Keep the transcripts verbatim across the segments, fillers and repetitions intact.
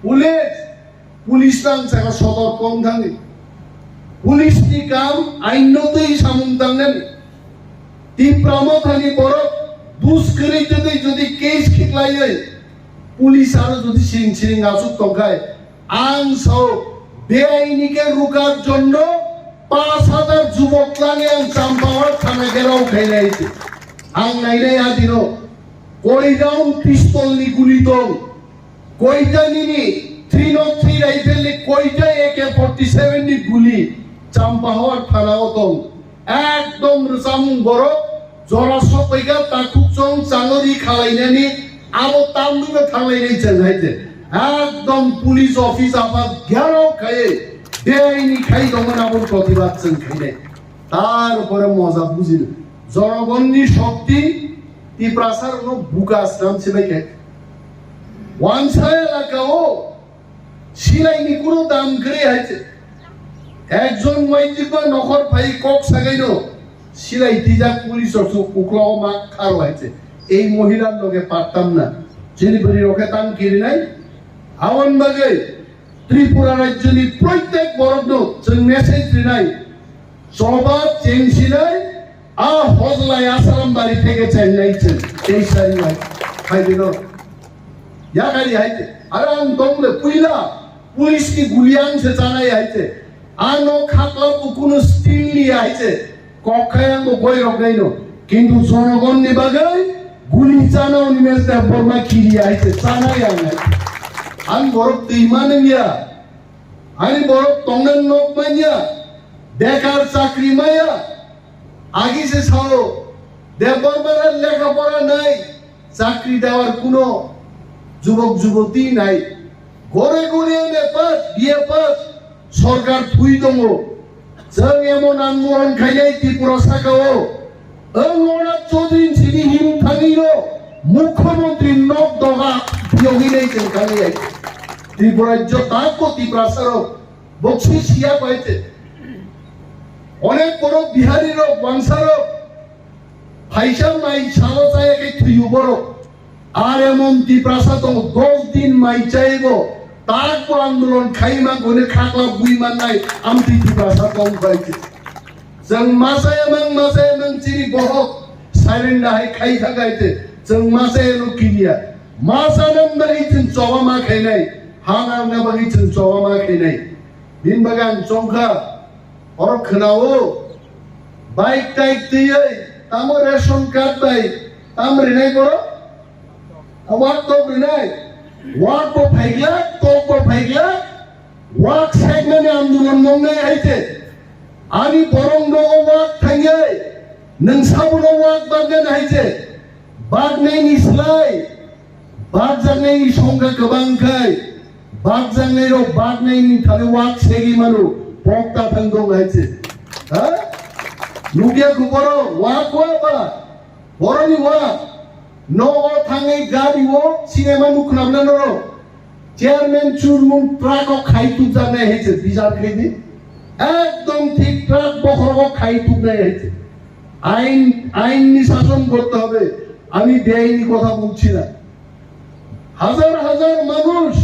Police, police nang saka sotor kong thangni. Police ni kam ain no twi samung tangnani. Tipra Mothani borok dus kwrwi twi jodi case khiklaiwi police aro jodi siring siring asuk tongkhai, ang sao beaini khe rukar jonno pash hajar jubok langi ang Champahor thana gherao khainai se. Ang nainai adino koi round pistol ni guli tong. Koita nini three not three rifle ni koita A K forty seven ni guli Champahor thana o tong. Ekdom rwchapmung borok jora sokpaikha takhuk chong changori khalainani abo tamni bo thanglainai chwng hai se. Ekdom police office apa gherao khaiwi beaini khai tongmani abo protibad chwng khainai. Tarpore moja bujino. Jonogonni shokti Tiprasarokno buka swnam se bai khe. Wansa elakao silaini kuno dam kwrwi hai se. Ekjon waitwkma nokhor phai kok sagaino silai twijak police rok se uklogo ma kharo hai se. Ei mohila loge pattam na. Chini bwrwi rok khe tang kirinai. Aboni bagwi Tripura rajyoni proitek borokno chwng message rinai, choba chengsinai, a hojlai Asaram bari theke chengnai chwng tei sarinai. Hai dino. Ya kari hai te. Ara ang tong le puila police ni guli ang se chanai hai te. Ano khakla bukunu steel ni hai te. Kok khai ang bo boi rok nai no. Kintu jonogonni bagwi guli chana Animesh Debbarma kiri hai te chana yang hai. Ang borok twi manung ya. Ani borok tongna nok manya. Bekar chakri maya. Agi se sao. Debbarma lekha pora nai. Chakri dawar kuno jubok juboti nai. Gore gore M A pass, B A pass, sorkar thui tongo. Chwng emon andolan khainai Tripura sakao. Ang Lonath Chaudhary sini him thangino Mukhyamantri nok doga biyogi nai chwng thangwi ai. Tripura jotako Tiprasarok boksi siya paite. Onek borok Bihari rok, Wangsa rok, phaisa mai salo chaya khe thwiyo borok. Ar emon Tiprasa tongo, dos din mai chaibo, tak bo andolon khai man, gone khakla bui mannai, amtwi Tiprasa tong bai. Chwng masa emang, masa emang chini bohok, silent dahai khai thakai te, chwng masa eno kiriya. Masa nam bagwi chwng choba ma khainai, ha nam na bagwi chwng choba ma khainai. Bini bagwi ang chongkha, oro khwnao, bike taik twiwi, tamo ration card bai, tam rinai borok? A wak tok rinai, wak bo phaikla, tok bo phaikla, wak sekmani andolon mongnai hai se. Ani borok nogo wak thangyai, nwng sabono wak bagna hai se. Bagnaini slai, bagjaknaini songkha kwbang khai, bagjaknairok bagnaini thani wak segwi mano, pokta thang dong hai se. Ha? Nukya khuboro, wak wa ba? Boroni wa, nogo thangwi gari o cinema nukhnamna norok. Chairman churmung truck o khai tubjaknai hai se, bichar khaidi. Ekdom thik truck bokhorogo khai tubnai hai se. Ain, ainni shason korte hobe. Ami beaini kotha bolchi na. Hajar hajar manush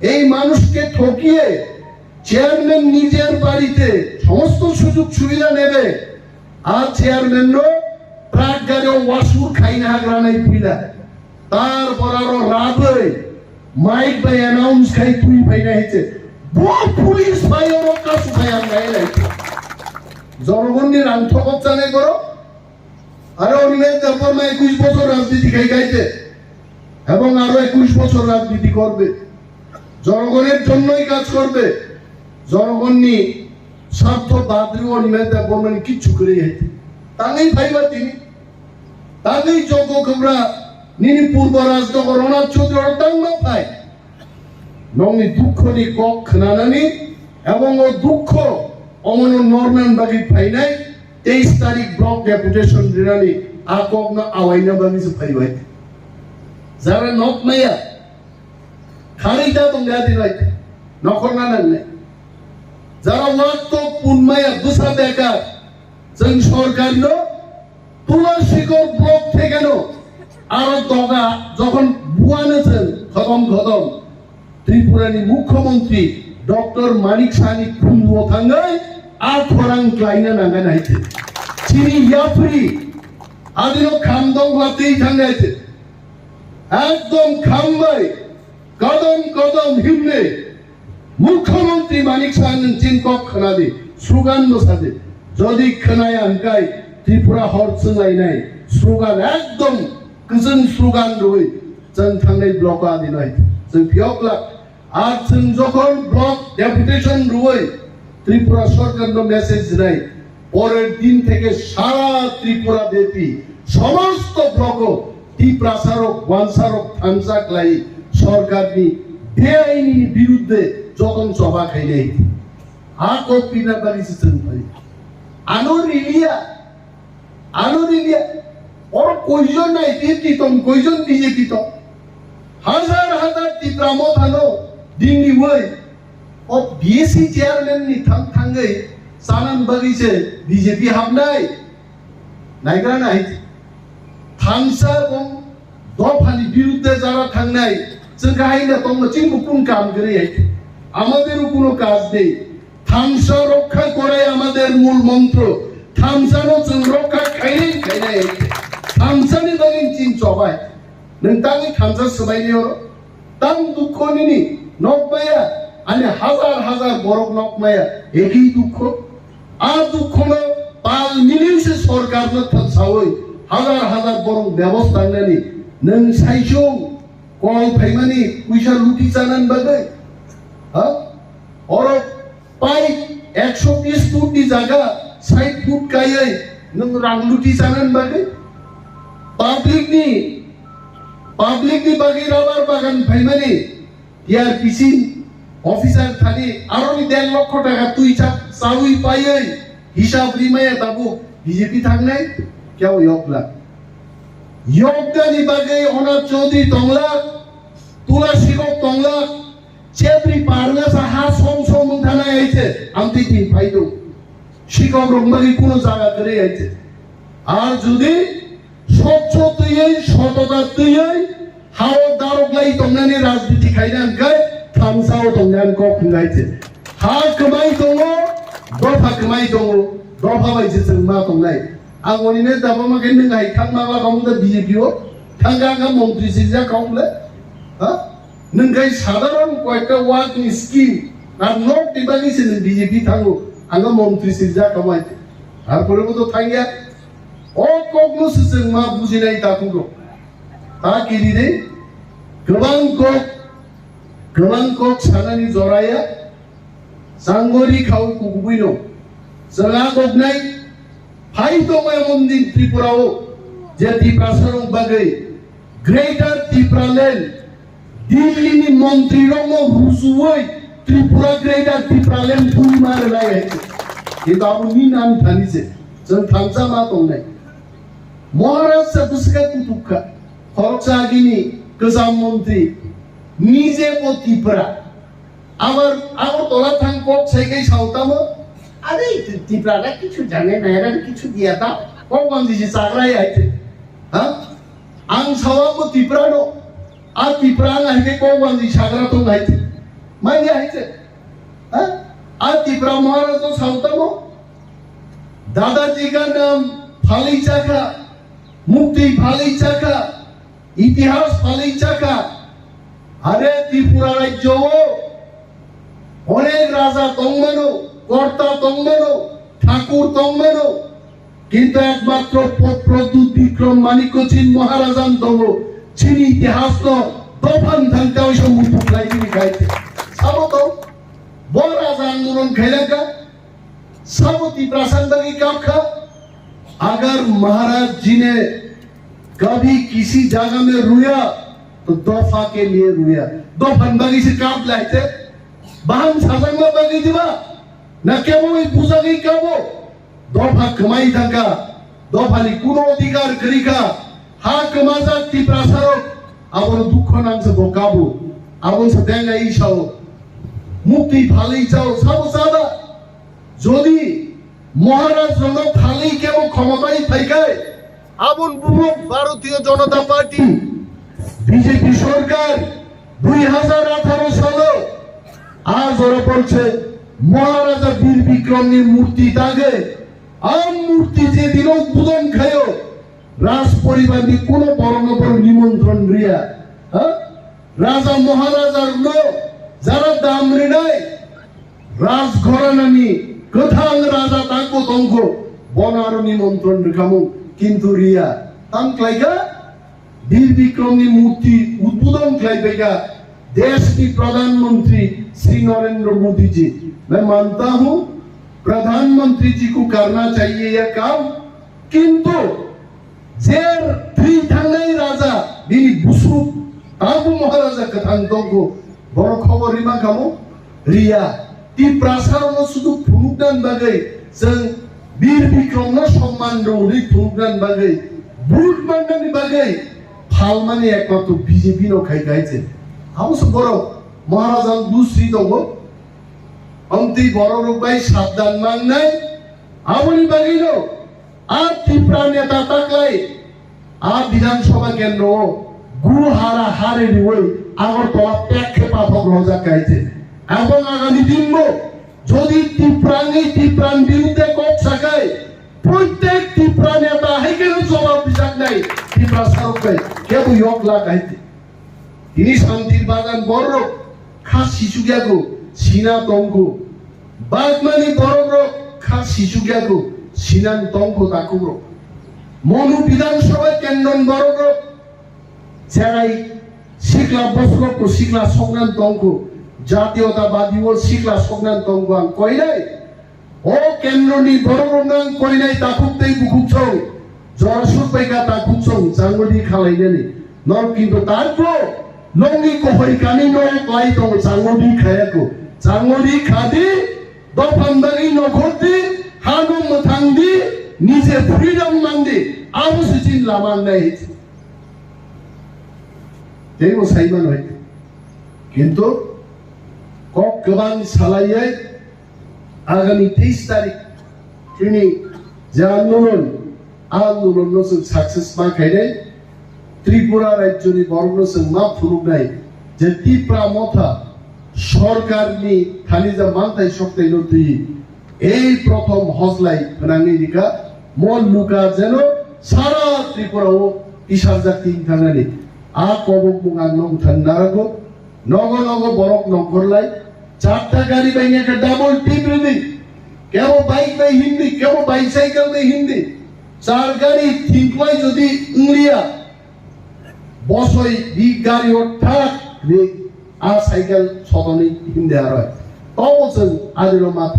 এই মানুষকে ঠকিয়ে চেয়ারম্যান নিজের বাড়িতে সমস্ত সুযোগ সুবিধা নেবে, আর chairman no truck গাড়িও ওয়াসুর খাই না হাগরানাই পুইলা, তারপর আরো রাবে মাইক বাই অ্যানাউন্স খাই তুই পাই না হইছে। বউ পুলিশ ভাই ওর কাছে ভাই আমরা এলাই জনগণের আং ঠকত জানাই করো। আরে অনিমেষ দেববর্মা একুশ বছর রাজনীতি খাই খাইছে এবং আরো একুশ বছর রাজনীতি করবে, জনগণের জন্যই কাজ করবে। জনগণনি স্বার্থ বাদরিও অনিমেষ দেববর্মানি কিচ্ছু করে হইতে তাঙ্গেই ভাইবা তিনি তাঙ্গেই যোগ্য খবরা নিনি পূর্ব রাজনগর অনাথ চৌধুরী অর্থাৎ ভাই Nokni dukho ni kok khnanani ebong o dukho omono nornan bagwi phainai teis tarik block deputation rinani a kokno awaina bagwi se phaibai. Jara nok maya khari da tong ya dinai nokhorna nangnai. Jara wak tok pun maya bwsa bekar chwng sorkarno Tulashikor block thekeno aro doga jokhon buano chwng khotom khotom Tripura ni Mukhyamantri Doctor Manik Saha ni khunduo thangwi a khorang klaina nangani hai khe. Chini yapri adino khamdong latwi thangnai hai khe. Ekdom khambai, kodom kodom himne, Mukhyamantri Manik Saha nwng chini kok khwnadi, slogan no sadi. Jodi khwnaya hwnkhe Tripura hor chwnglainai, slogan ekdom kwchwng slogan rwi chwng thangnai block o adinai. Chwng phiyok glak, ar chwng jokhon block deputation rwi Tripura sorkar no message nai, porer din theke sara Tripura bepi somosto block o Tiprasa rok, wansa rok thansa klai sorkar ni beaini ni birudde jokhon choba khainai. Ha kok pina bari se chwng phai. Ano riliya, ano riliya. Oro koijon nai T T tong, koijon B J P tong. Hazar hazar Tipra mothano dingni woi. O B S C chairman ni thang thangwi chanan bagwi se B J P habnai. Naigra nai. Thansa bong dophani birudde jara thangnai. Chwng kahai na tongma chingbo kun kam gri hai. Amader kuno kaj nei. Thansa rokha korai amader mul montro. Thansa no chwng rokha khainai khainai. Thansa ni bagwi ching chobai. Nwng tangwi thansa swbaini oro? Tang dukho nini nokmaya, ani hazar hazar borok nokmaya, ekhi dukho. A dukhono pal miliu se sorkarno thansawi hazar hazar borok bebosta nani nwng saisung kol phaimani puisa luti chanan bagwi. Ha? Oro Pai ekso bis foot ni jaga sait foot kaiwi nwng rang luti chanan bagwi? Public ni, public ni bagwi rubber bagan phaimani T R P C officer thani aroni der lokho taka twi cha-, chawi paiwi hisab rimaya tabuk B J P thangnai kebo yokla. Yokdani bagwi Onath Chaudhary tongla, Tula Sikok tongla, Chebri parna sa ha som som wng thana hai se, ang twi twi phai do. Sikok rok bagwi kuno jaga kwrwi hai se. Ar jodi swchho twiwi, sotota twiwi, hao darok lai tongnani rajniti khaina hwnkhe thansao tongnani kok hwnkhe hai se. Ha kwmai tongo, dopha kwmai tongo, dopha bai se chwng ma tongnai. Ang oni ne daba ma khe nwng hai thang ma ba kamu da B J P o. Thang ga ga montri sijak kamu le. Ha? Nwng khe sadharon koyekta wak ni scheme ar nok ni bagwi se nwng B J P thango, ang o montri sirjak kamo hai. Ar pore bo to thangya. O kok no se chwng ma bujinai takhuk rok. Ta kiri de, kwbang kok, kwbang kok sanani joraya, changori khao kukubui no. Chwng a kok nai, Phai tongo emon din Tripura o, je Tiprasa rok bagwi Greater Tipraland, Delhi ni montri rok no rujuwi Tripura Greater Tipraland bui ma rwnai hai. Kintu abo ni nan thani se, chwng thansa ma tongnai. Maharaj sa bwswkha kutuk kha, khoroksa agini kwcham montri, nije bo Tripura. Abar, abar tola thang kok sai kai sao tamo. Are, Ti-, Tipra na kichu jane na, era kichu diya ta. Kok bang di chagra ya ite. Ha? Ang sawa ko Tipra no. A Tipra ang hai ke kok bang di chagra tong hai te. Mai ya hai te. Ha? A Tipra Maharaj no sao tamo. Dadaji ka naam phalwi chakha, mukti phalwi chakha, itihas phalwi chakha. Are Tripura rajyo o onek raja tongmano, korta tongmano, thakur tongmano, kintu ekmatro Pro-, Pradyut Bikram Manikya Chin Maharajan tongo. Chini itihas no dophan thang tao iso mutu khlai chini khai. Sabo to bo raja andolon khailaka. Sabo Tiprasa bagwi kap kha. Agar Maharaj ji ne kabhi kisi jaga mein roya, to dofa ke liye roya. Dophan bagwi se kap lai te. Baham sajangma bagwi diba? Na kebo oi bujagwi kabo? Dopha kwmai thangkha. Dophani kuno odhikar kwrwi kha. Ha kwmajak Tiprasa rok. Abono dukho nang se bo kabo. Abo se bengai sao. Mukti phalwi sao. Sabo sada. Jodi Maharaj rokno phalwi kebo khomotai phaikai, aboni bumung Bharatiya Janata Party, B J P sorkar, Dui hazar atharo salo a jora porse Maharaja Bir Bikramni murti dage, a murti je dino budon khayo, Raj poribarni kuno borokno borok nimontron riya. Ha? Raja Maharajarokno jara dam rinai, Raj Ghoranani kwthang raja takbo tongkho, bono aro nimontron rwkhamung, kintu riya. Tam khlaikha, Bir Bikramni murti udbodon khlaibaikha deshni Pradhan Mantri Shri Narendra Modi ji. Main manta hu, Pradhan Mantri ji ko karna chahiye ye kaam, kintu je thwi thangnai raja, bini busuk, abo Maharaja kwthang tongkho, borok khobor rima kamo riya. Tiprasarokno sudu phunuknani bagwi, chwng Bir Bikramno somman rwwi phunuknani bagwi, vote mannani bagwi phalmani ekmatro B J P no khai khai se. Abo se borok Maharaja dusri tongo. Amtwi borok rok bai sabdan mangnai. Aboni bagwino a Tipra neta taklai a Bidhan Sabha kendro o gu hara hari riwi Agartala pek khe pathok rojak kaise. Abong agami dinbo jodi Tiprangni Tipran birudde kok sakai, prottek Tipra neta hai khe jobab bijaknai Tiprasarok bai kebo yok lak hai. Tini Santir Bagan borok kha sichukyaku sina tongku. Bagmani borok rok kha sichukyaku sinan tongku takukrok. Monu Bidhan Sabha kendron borok rok cherai sikla bosrokku sikla soknan tongku. Jatiyotabadi o sikla soknan tongku ang koinai. O kendroni borok rok nang koinai takhuk tei bukhuk song, jora suk bai kha takhuk song, changodi khalainani. Nor kintu tango, nongni kohoi kami no klai tongo, changodi khayako. Changodi khadi, dophan bagwi nokhordi, hano mwthangdi, nije freedom mangdi, abo se chin lama nai. Tei bo saiman hoi. Kintu kok kwbang salaiye, agami teis tarik chini je andolon, a andolon no chwng success ma khainai, Tripura rajyoni borok no chwng ma phunuknai je Tipra Motha sorkarni thani ja manthai soktai no twi ei prothom hoslai phnangwi rikha, mo luka jeno sara Tripura o tisarjak tin thangnani. A kobok mung ang no wngthang narago, nogo nogo borok nongkhorlai, charta gari bai neke double team rwdi, kebo bike bai hindi, kebo bicycle bai hindi, char gari thingklai jodi wngliya, bosoi di gari o thak ri a cycle sotoni hindi aroi. Tobo chwng adino ma